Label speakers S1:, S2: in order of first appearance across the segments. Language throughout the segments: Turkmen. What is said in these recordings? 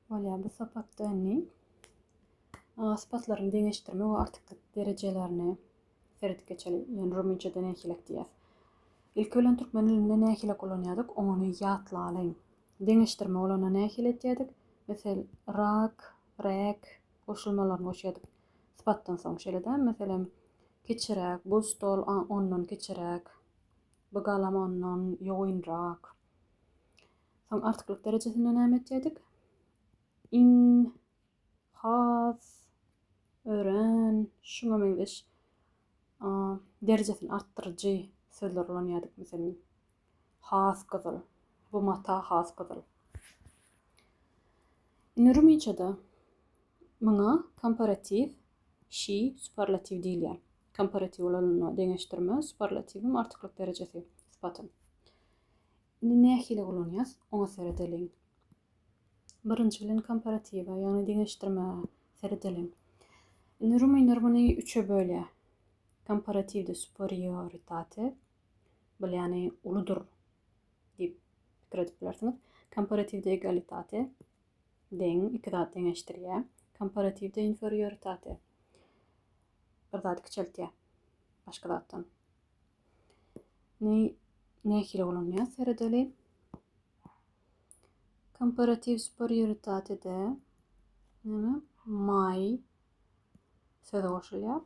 S1: Bolýar bu sapakda indi sypatlaryň deňeşdirme we artyklyk derejelerini seredip geçeli. Ýöne rumynçada nähilek diýýäs. Ilki bilen türkmen dilinde nähilek ulanýardyk, ony ýatlalyň. Deňeşdirme bolanda nähili etýärdik? Mesel, rak, räk goşulmalaryny goşýardyk sypatdan soň. Şeýle dälmi? Meselem, kiçiräk, bu stol ondan kiçiräk, bu galam ondan ýogynrak. Soň artyklyk derejesinde näme etýärdik? Iň, has, örän, şuňa meňzeş derejesini artdyryjy sözler ulanýardyk. Meselem, has gyzyl, bu mata has gyzyl. Indi rumynçada muňa komparatiw, şi, superlatiw diýilýär. Komparatiw bolanynda deňeşdirme, superlatiwem artyklyk derejesi sypaty. Indi nähili ulanýas, oňa seredeliň. Birinji bilen komparatiwe, ýagny deňeşdirmä seredeliň. Indi rumynlar muny üçe bölýär. Komparatiwde superioritate, bul ýagny uludyr diýip pikir edip bilersiňiz. Komparatiwde egalitate, deň, iki zat deňeşdirýär. Komparatiwde inferioritate, bir zady kiçeltýär başga zatdan. Ni nähili ulanýar seredeli. Komparatiw superioritatede näme? Mai sözi goşulýar.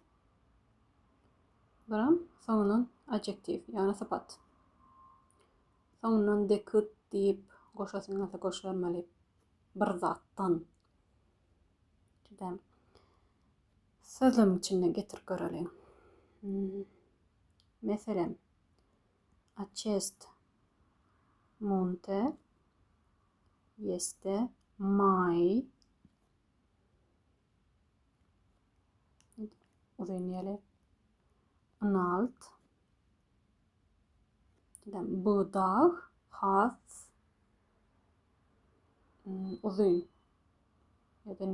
S1: Biram soňundan adjektiw, ýagny sypat. Soňundan dekut diýip goşasyň gelse goşubermeli bir zatdan. Şeýdäm. Sözlemiň içinde getirip göreliň. Hmm. Meselem, acest munte este mai uzyn diýeli. Înalt Bu dag has hmm, uzyn. Ýa-da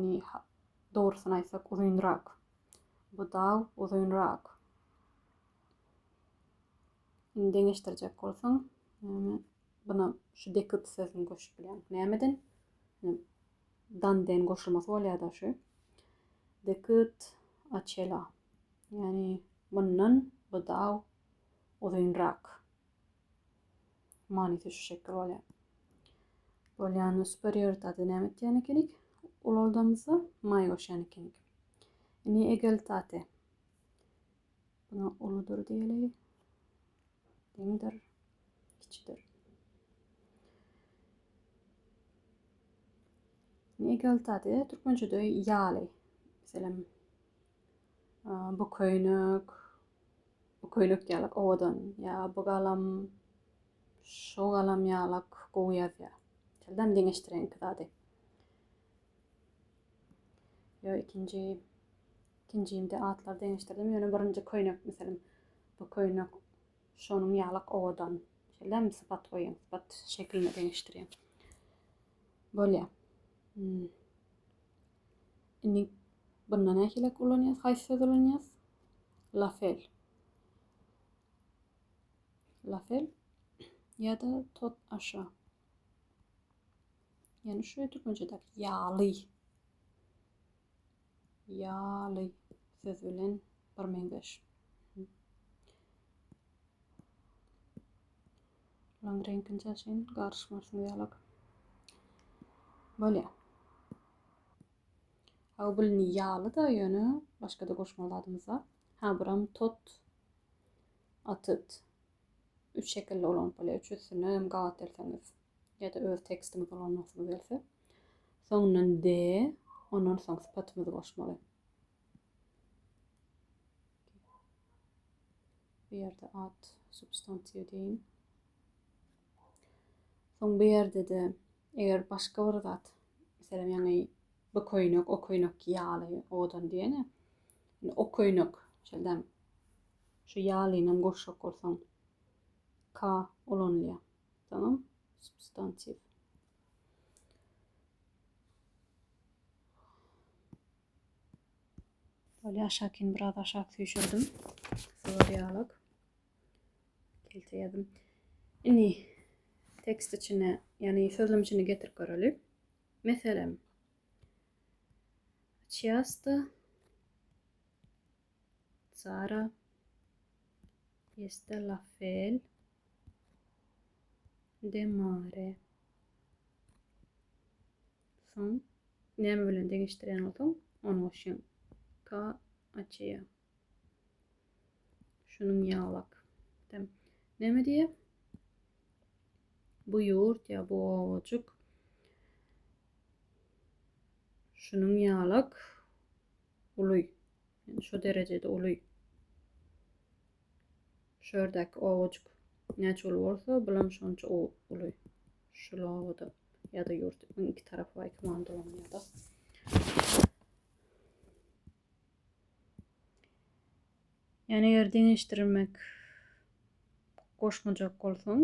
S1: dogrusyny aýtsak uzynrak. Bu dag uzynrak. Indi deňeşdirjek bolsaň, näme buna şu dekut sözüni goşup bilýäň. Nämeden? Dan den goşulmasy bolýar-da şu. Dekut açela. Ýagny mundan bu dag uzynrak. Manysy şu şekil bolýar. Bolýany superioritate näme etýän ekenik? Ulaldamyzda maý goşýan ekenik. Indi egalitate. Buna uludyr diýeli. Deňdir, kiçidir. Indi egalitate türkmençede ýaly. Meselem, bu köýnek bu köýnek ýalak owadan ýa bu galam şu galam ýalak gowy ýazýar. Şeýdem deňeşdiren iki zady. Ýo ikinji ikinjimde atlar deňeşdirdim. Ýöne birinji köýnek meselem bu köýnek şonuň ýalak owadan. Şeýdem sypat goýýan, sypat şeklinde deňeşdirýän. Bolýar. Hmm. Indi bunda nähili ulanýas? Haýsy söz ulanýas? La fel. La fel ýa-da tot aşa. Ýani şu türkmençedäki ýaly. Ýaly söz bilen bir meňzeş. Lan reňkini çalşayyn, garyşmasyn ýalak. Bolýar. Ha bu indi ýaly-da ýöne başga-da goşmaly zadymyz bar. Ha buram tot atyt. Üç şekilde ulanyp bolýar. Üç üstüne hem gabat gelseňiz ýa-da öz tekstiňizi ulanmasyňyz gelse. Soňundan D, ondan soň sypatymyzy goşmaly. Bu ýerde at substantiw deýin. Soň bu ýerde-de eger başga bir zat, meselem, ýaňy bu köýnek, o köýnek ýaly owadan diýen-ä. Indi o köýnek, şeýdem şu ýalynam goşjak bolsaň, ka ulanylýar. Soňam substantiw. Bolýar, aşakyny biraz aşak süýşürdim. Sygar ýalak. Kelte ýazym. Indi tekst içine, ýagny sözlem içine getirip göreli. Meselem, Aceasta țara este la fel de mare. Soň näme bilen deňeşdirýän bolsaň, ony goşýaň. Ka aceea. Şunuň ýalak. Dem. Näme diýýär? Bu ýurt ýa bu obajyk şunuň ýalak uly. Yani şu derejede uly. Şu ýerdäki obajyk näçe uly bolsa, bulam şonça uly. Şul obada ýa-da ýurt iki tarapy bar, iki manyda ulanylýar-da. Ýani eger deňeşdirmek goşmajak bolsaň,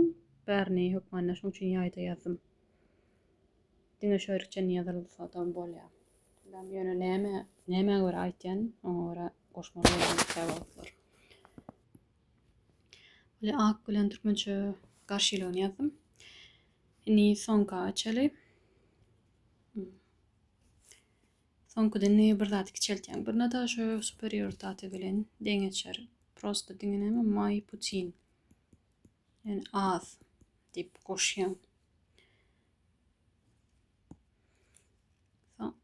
S1: bärini hökmanda şoň üçin ýaýda ýazdym. Diňe şu ýerik çenli ýazylsa-da bolýar. Ýöne näme, nämä görä aýtýan, oňa görä goşmaly bolýar käwagtlar. Böyle ak bilen türkmençe garşylygyny ýazdym. Indi soňka açaly. Soňkuda indi bir zady kiçeltýäň. Bunda-da şu superioritate bilen deňeçer. Prosta diňe näme mai putin. Ýani az diýip goşýaň. Soň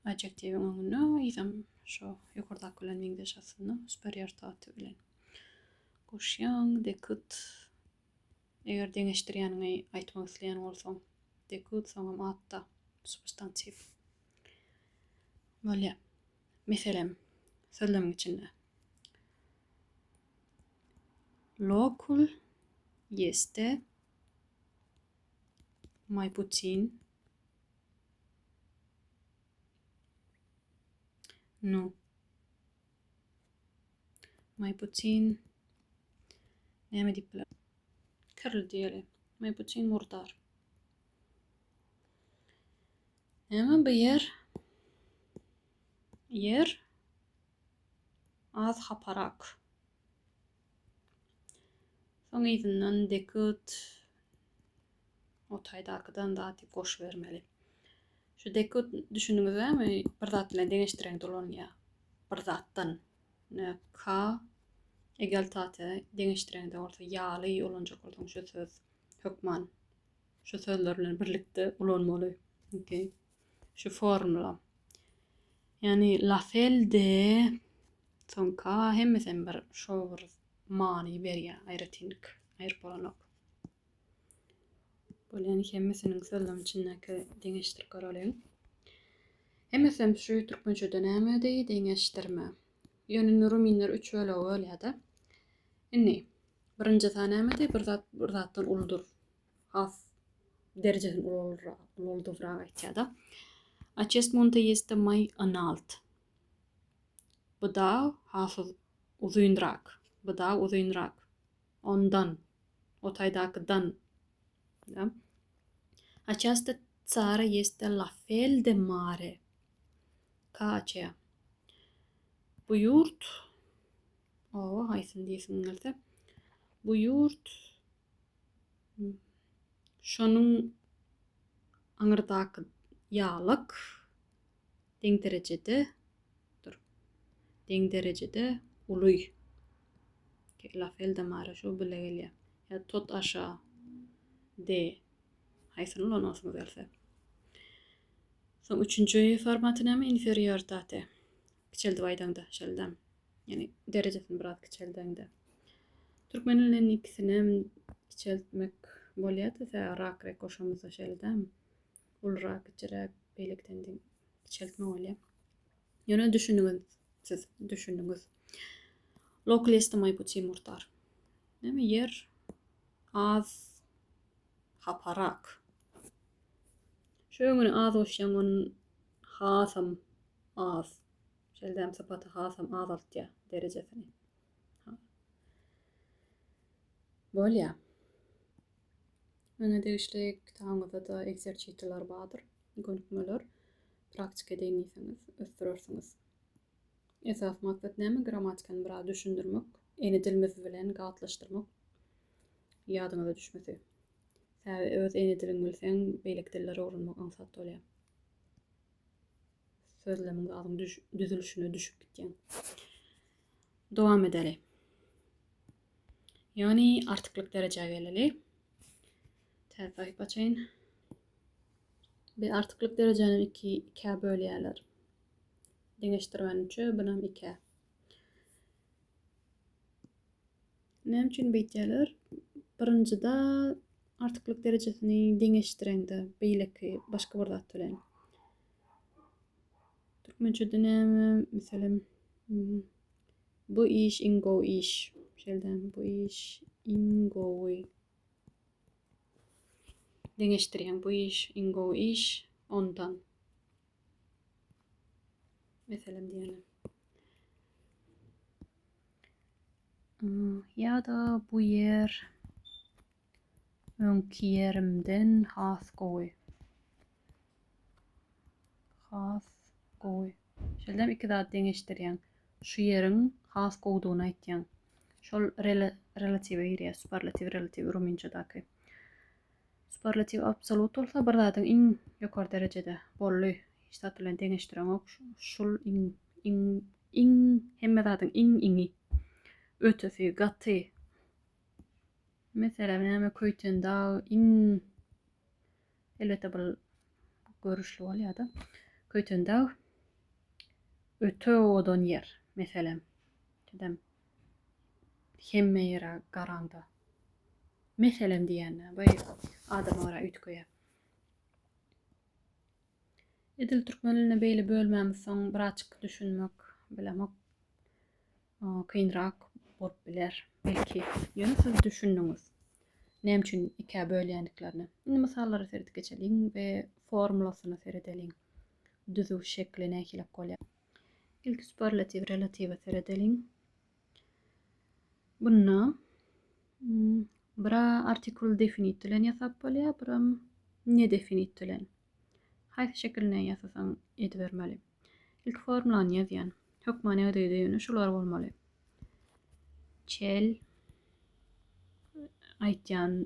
S1: adjektiwiň öňünde ýyzam şu ýokardaky bilen meňzeş aslynda superioritate bilen goşýaň. Decât Eger deňeşdirýäniňi aýtmak isleýän bolsaň, decât soňam atda, substantiw. Bolýar. Meselem, sözlemiň içinde. Locul este mai puțin Nu. Mai puțin näme diýip biler? Kirli diýeli. Mai puțin murdar. Näme bu ýer? Ýer az haparak. Soň yzyndan decât o taýdakydan zat diýip goşubermeli. Şu decât düşündiňiz dämi? Bir zat bilen deňeşdireňde ulanylýar. Bir zatdan. Ka egalitate deňeşdireňde bolsa ýaly ulanjak bolsaň şu söz hökman şu sözler bilen birlikde ulanmaly. Okay. Şu formula. Ýani la fel de soň ka hemmesem bir şo bir many berýär aýratynlyk aýryp bolanok. Bolýan hemmesiniň sözlem içindäki deňeşdirip göreliň. Hemmesem şu türkmençede nämedi deňeşdirme. Ýöne indi rumynlar üç bölege bölýär-de. Indi birinjisi nämedi? Bir zat bir zatdan uludyr. Has derejesini ulaldybrak aýtýar-da. Acest munte este mai înalt. Bu dag has uzynrak. Bu dag uzynrak. Ondan. O taýdaky dan. Da. Această țară este la fel de mare ca aceea. Bu ýurt oba haýsyny diýesiň gelse. Bu ýurt şonuň aňyrdaky ýalyk deň derejede dur. Deň derejede uly. La fel de mare şu bile gelýär. Ýa tot aşa de. Haýsyny ulanasyňyz gelse. Soň üçünji formaty näme? Inferioritate. Kiçeldip aýdaňda, şeýle Ýani derejesini biraz kiçeldeňde. Türkmen dilinde ikisini hem kiçeltmek bolýar-da, sebäbi rak-rek goşamyzda şeýle dämi? Ulurak, kiçiräk, beýlekiden deň kiçeltme bolýar. Ýöne düşüniňiz, siz düşündiňiz. Locul este mai puțin murdar. Näme ýer az haparak. Şu öňüne az goşýaň, ony hasam az. Şeýle sypaty hasam azaltýar derejesini. Bolýar. Öňe degişli kitabyňyzda-da egzerçitler bardyr, gönükmeler. Praktika edeýin diýseňiz, ösdürersiňiz. Esasy maksat näme? Grammatikany biraz düşündirmek, ene dilimiz bilen gatlaşdyrmak. Ýadyňyza düşmesi. Sebäbi öz ene diliňi bilseň, beýleki dilleri öwrenmek aňsat bolýar. Sözlemiň zadyň düzülişine düşüp gitýäň. Dowam edeli. Ýagny artyklyk derejä geleli. Täze sahypa açaýyn. Bir artyklyk derejäni iki ikä bölýärler. Deňeşdirmäni üçe, bunam ikä. Näme üçin beýtýärler? Birinjide artyklyk derejesini deňeşdireňde beýleki başga bir zat bilen. Türkmençede näme, meselem, bu iş iň gowy iş. Şeýle bu iş iň gowy. Deňeşdirýäň bu iş iň gowy iş ondan. Meselem diýelim. Ýa-da bu ýer öňki ýerimden has gowy. Has gowy. Şeýle iki zat deňeşdirýäň. Şu ýeriň has gowudygyny aýtýaň. Şol relatiwe girýär, superlatiw, relatiw rumynçadaky. Superlatiw absolut bolsa bir zadyň iň ýokary derejede boldy. Hiç zat bilen deňeşdireňok. Şul iň iň iň hemme zadyň iň iňi. Ötesi, gaty. Meselem, näme Köýtendag iň elbetde bir görüşli bolýar-da. Köýtendag öte owadan ýer, meselem. Dedem hemme ýere garaňda. Meselem diýende, bu adama görä üýtgeýär. Edil türkmen diline beýle bölmämizsoň birazjyk düşünmek bilemok kynrak bolup biler belki. Ýöne siz düşündiňiz. Näme üçin ikä bölýändiklerini. Indi mysallara seredip geçeliň we formulasyna seredeliň. Düzüw şekli nähilek bolýar. Ilki superlatiw relatiwe seredeliň. Bunda bira artikul definit bilen ýasap bolýar, biram nedefinit bilen. Haýsy şekilinde ýasasaň edibermeli. Ilki formulany ýazýan. Hökman ýagdaýda ýöne şular bolmaly. Çel aýtýan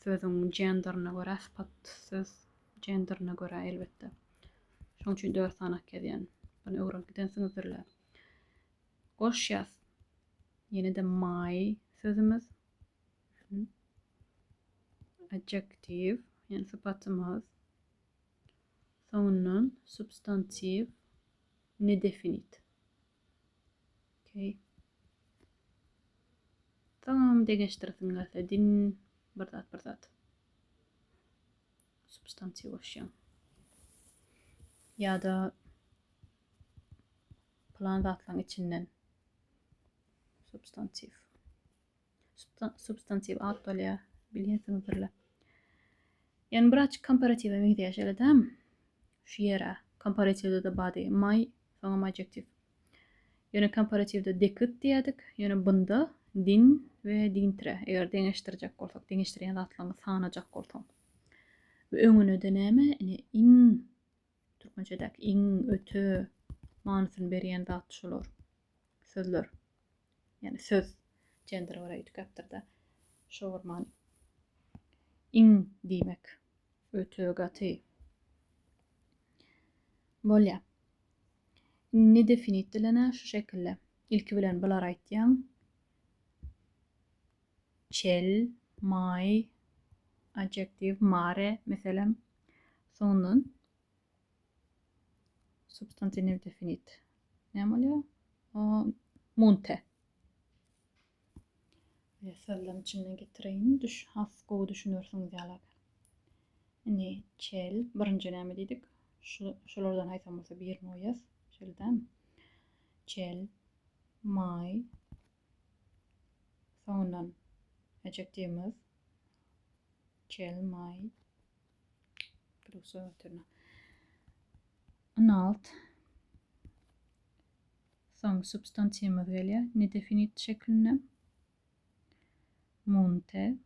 S1: sözüň genderine görä, sypat söz genderine görä elbetde. Şonuň üçin 4 sany ýazýan. Bunu öwrenip gidensiňizdirler. Goşýas. Ýene-de my sözümiz. Adjektiw, ýagny sypatymyz. Soňundan substantiw, nedefinit. Okay. Soňam deňeşdirsiň gelse din bir zat bir zat. Substantiw goşýaň. Ýa-da Pylan zatlaryň içinden substantiw. Substantiw at bolýar, bilýänsiňizdirle. Ýani birazçyk komparatiwe meňzeýär şeýle dämi? Şu ýere komparatiwde-de bady, my, soňam adjektiw. Ýöne komparatiwde dekut diýýärdik, ýöne bunda din we dintre, eger deňeşdirjek bolsak, deňeşdirýän zatlaryňy sanajak bolsaň. We öňüne-de näme? Ine iň Türkmençedäki iň öte manysyny berýän zat şular. Sözler. Ýani söz gender görä üýtgäpdir-de. Şo bir many. Iň diýmek. Öte gaty. Bolýar. Indi definit dilene şu şekilde. Ilki bilen bular aýtýaň. Çel, maý, adjektiw, mare, meselem. Soňundan substantiw definit. Näme bolýar? O munte. Ve sözlem içinden getireýin. Düş, has gowy düşünersiňiz ýalak. Indi çel, birinji näme diýdik? Şu, şulardan haýsam bolsa birini goýýas. Şeýle dämi? Çel, maý, soňundan adjektiwimiz çel, maý, Înalt. Soň substantiwimiz gelýär. Nedefinit şeklinde. Munte.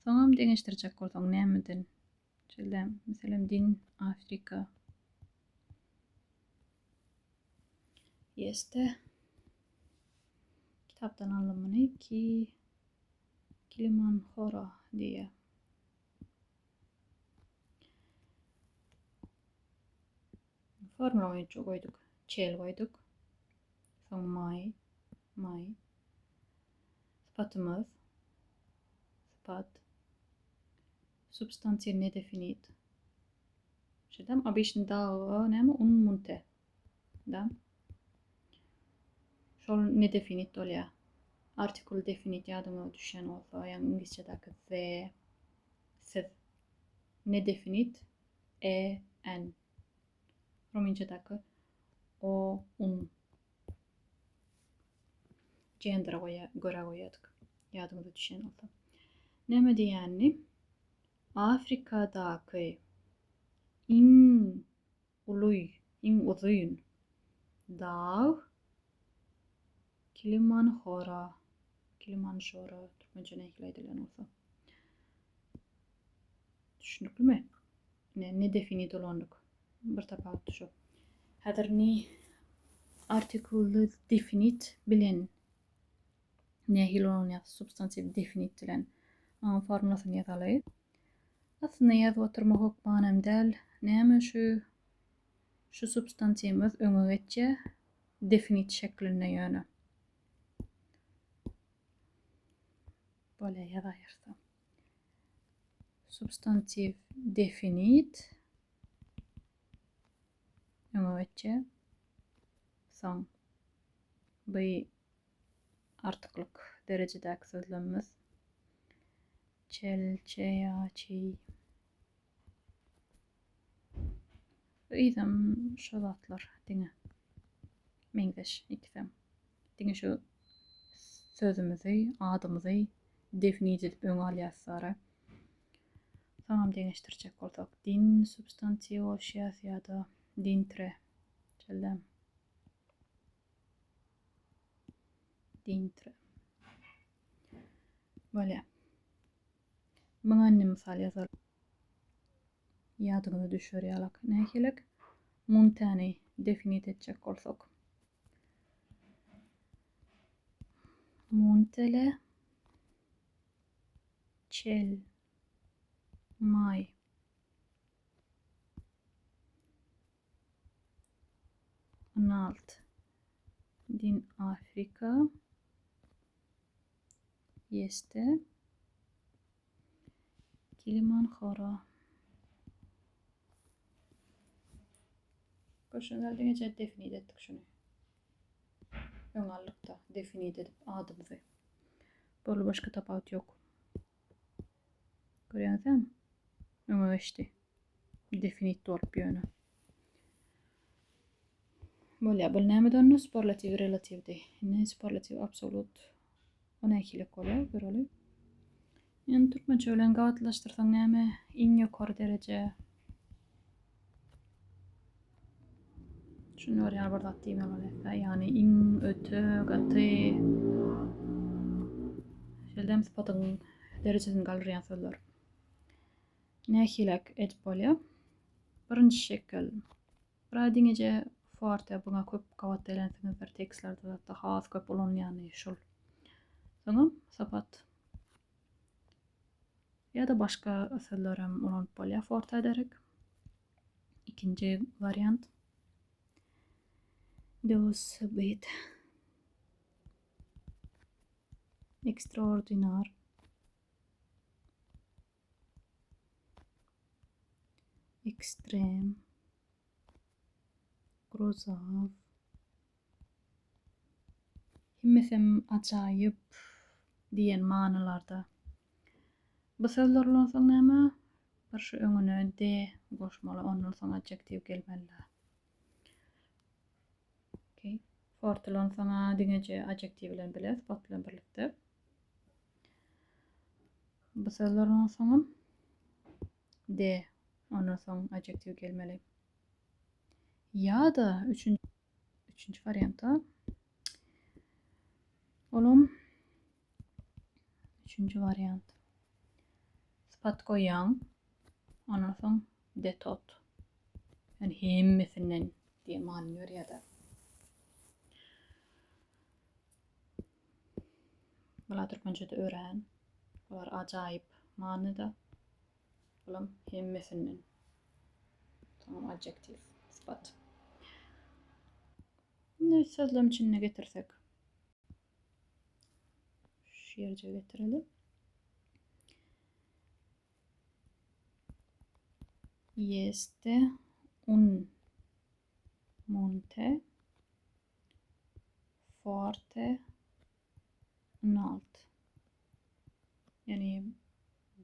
S1: Soňam deňeşdirjek bolsaň nämeden? Şeýle, meselem, din Afrika. Este. Kitapdan aldym muny. Ki Kilimanjaro diýýär. Formula boýunça goýduk. Çel goýduk. Soň maý, maý. Sypatymyz. Sypat. Substantiw nedefinit. Şeýdem obyçny daga näme un munte. Da. Şol nedefinit bolýar. Artikul definit ýadyňa düşýän bolsa, ýagny iňlisçedäki the, siz. Nedefinit e, n. Rumynçadaky o, un. Gendere goýa, görä goýýardyk. Ýadyňyza düşýän bolsa. Näme diýýänini? Afrikadaky iň uly, iň uzyn dag Kilimanjaro. Kilimanjaro türkmençe nähili aýdylýan bolsa. Düşnüklimi? Ne, ne definit ulandyk. Bir tapawut şu. Häzir ni artikully definit bilen nähili ulanýar substantiw definit bilen. Onuň formulasyny ýazaly. Aslynda ýazyp oturmak hökman hem däl. Näme şu şu substantiwimiz öňe geçýär definit şeklinde ýöne. Bolýar ýazaýarsa. Substantiw definit öňe geçýär. Soň bu artyklyk derejedäki sözlemimiz çel, çe ýa çi. Yzam şo zatlar diňe meňzeş ikisem. Diňe şu sözümizi, adymyzy definit edip öňe alýas sara. Soňam deňeşdirjek bolsak, din substantiw goşýas ýa-da dintre. Şeýle. Dintre. Bolýar. Muňa indi mysal ýazaly. Ýadyňyza düşer ýalak. Nähilek muntäni definit etjek bolsak. Muntele çel maý Unalt din Afrika Este Kilimanjaro. Görşüňiz diňeje definit etdik şuny. Öň aldyk-da definit edip adymyzy. Boldy başga tapawut ýok. Görýäňizmi? Öňe geçdi. Definit bolup ýöne. Bolýar. Bu nämede onda? Superlatiw relatiwdi. Indi superlatiw absolut. O nähili bolýar? Göreli. Indi türkmençe bilen gabatlaşdyrsaň näme? Iň ýokary dereje. Şunu görýär bir zat diýmeli bolýar. Ýagny iň öte gaty şeýle sypatyň derejesini galdyrýan sözler. Nähilek edip bolýar? Birinji şekil. Bura diňeje forte buňa köp gabat gelensiňizdir tekstlerde zatda has köp ulanylýany şul. Soňam sypat. Ýa-da başga sözlerem ulanyp bolýar forte derek. Ikinji wariant. Dos bit. Ekstraordinar. Ekstrem. Grozaw. Hemmesem ajaýyp diýen manylarda. Bu sözler ulansaň näme? Bir şu öňüne de goşmaly, ondan soň adjektiw gelmeli. Okay. Fort ulansaň diňeje adjektiw bilen bile, sypat bilen birlikde. Bu sözlerden soňam de, ondan soň adjektiw gelmeli. Ýa-da üçünji üçünji warianta olam üçünji wariant. Sypat goýýaň, ondan soň detot. Yani hemmesinden diýen manyny berýär-de. Bular türkmençede örän bular ajaýyp manyda. Bulam hemmesinden. Soňam adjektiw, sypat. Indi sözlem içinde getirsek. Şu ýerje getireli. Este un monte forte 16. Ýagny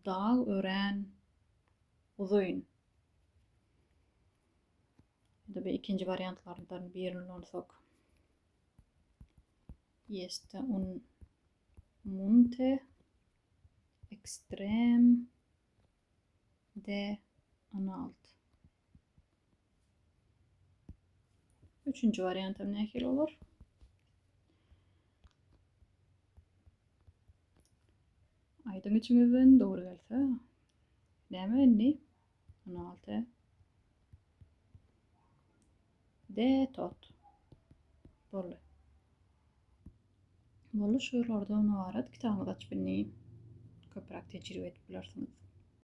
S1: dag örän uzyn. Ya da bir ikinji wariantlardan birini ulansak. Este un monte ekstrem de 16. Üçünji wariantam nähili bolar? Aýdyň içiňizden dogry gelse. Näme indi? 16. De tot. Boldy. Boldy şu ýerlerden ybarat. Kitabyňyzy açyp indi köpräk tejribe edip bilersiňiz.